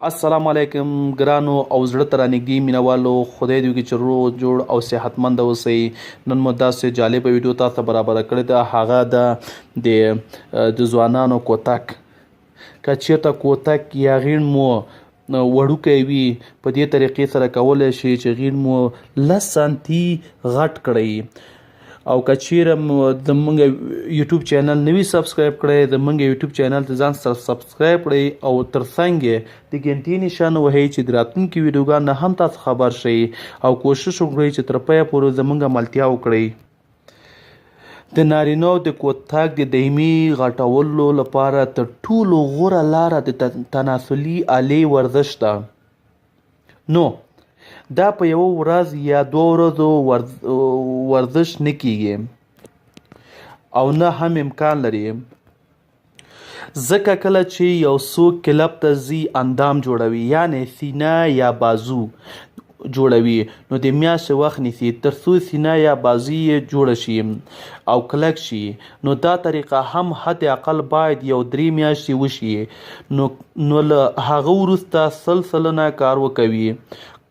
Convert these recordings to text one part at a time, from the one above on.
السلام علیکم ګرانو او زړه ته رانږدې مینوالو، خدای دې وکړي چې روغ جوړ او صحتمند اوسئ. نن مو داسې جالبه ویډیو تاسو ته برابره کړې ده، هغه ده د ځوانانو کوتک. که چیرته کوتک یا غیڼ مو وړوکی وي، په دې طریقې سره کولی شئ چې غیڼ مو 10 سانتي غټ کړئ. او که چیرې مو زمونږ یوټیوب چینل نه وي سبسکرایب کړی، زمونږ یوټیوب چینل ته ځان سره سبسکرایب کړئ او ترڅنګ یې د ګنټې نشان وهئ چې د راتلونکي ویډیوګانو نه هم تاسو خبر شئ، او کوشش وکړئ چې تر پایه پورې زمونږ ملتیا وکړئ. د نارینه د کوتک د دایمي غټولو لپاره تر ټولو غوره لاره د تناسلي آلې ورزش ده. نو دا په یوه ورځ یا دوه ورځو ورزش نه کیږي او نه هم امکان لري، ځکه کله چې یو څوک کلب ته ځي اندام جوړوي، یعنې سینه یا بازو جوړوي، نو د میاشتې وخت نیسي تر څو سینه یا بازو یې جوړه شي او کلک شي. نو دا طریقه هم حد اقل باید یو 3 میاشتې وشي، نو له هغه وروسته 100% کار وکوي.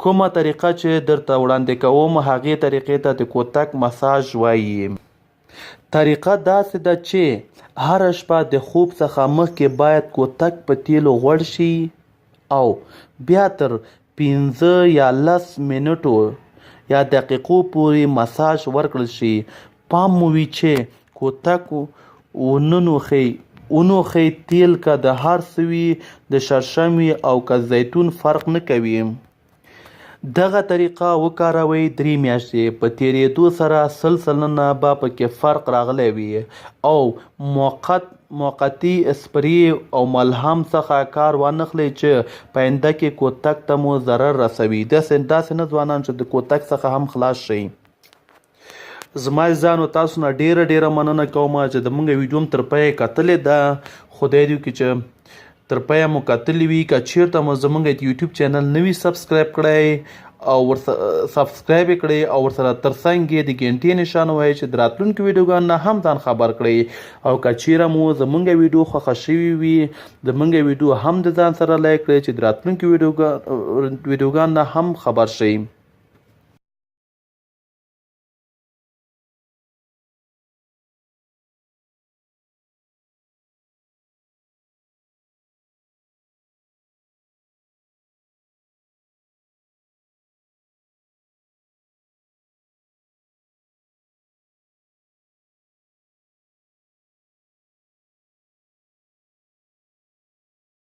کومه طریقه چې درته وړاندې کوم هغې طریقې ته د کوتک مساج وایي. طریقه داسې ده چې هره شپه د خوب څخه مخکې باید کوتک په تیلو غوړ شي او بیا تر 5 یا 10 منټو یا دقیقو پورې مساج ورکړل شي. پام مو وي چې کوتک ونوښئ، تیل که د هر څه وي، د شرشم وي او که زیتون، فرق نه کوي. دغه طریقه وکاروئ، 3 میاشتې په تېرېدو سره 100% به پکې فرق راغلی وي. او موقتي سپرې او ملهم څخه کار وانخلئ چې په آینده کې کوتک ته مو ضرر رسوي. داسې نه ځوانان چې د کوتک څخه هم خلاص شئ. زما عزیزانو، تاسو نه ډېره ډېره مننه کوم چې د مونږ ویډیو هم تر پایه کتلې ده. خدای دې وکړي چې تر پایه مو کتلې وي. که چیرته مو زمونږ د یوټیوب چینل نه وي سبسکرایب کړی او ورسره سبسکرایب یې کړئ او ورسره ترڅنګ یې د ګنټې نشان ووهئ چې د راتلونکو ویډیوګانو نه هم ځان خبر کړئ. او که چیرې مو زمونږ ویډیو خوښه شوې وي، زمونږ ویډیو هم د ځان سره لایک کړئ چې د راتلونکو ویډیوګانو نه هم خبر شئ.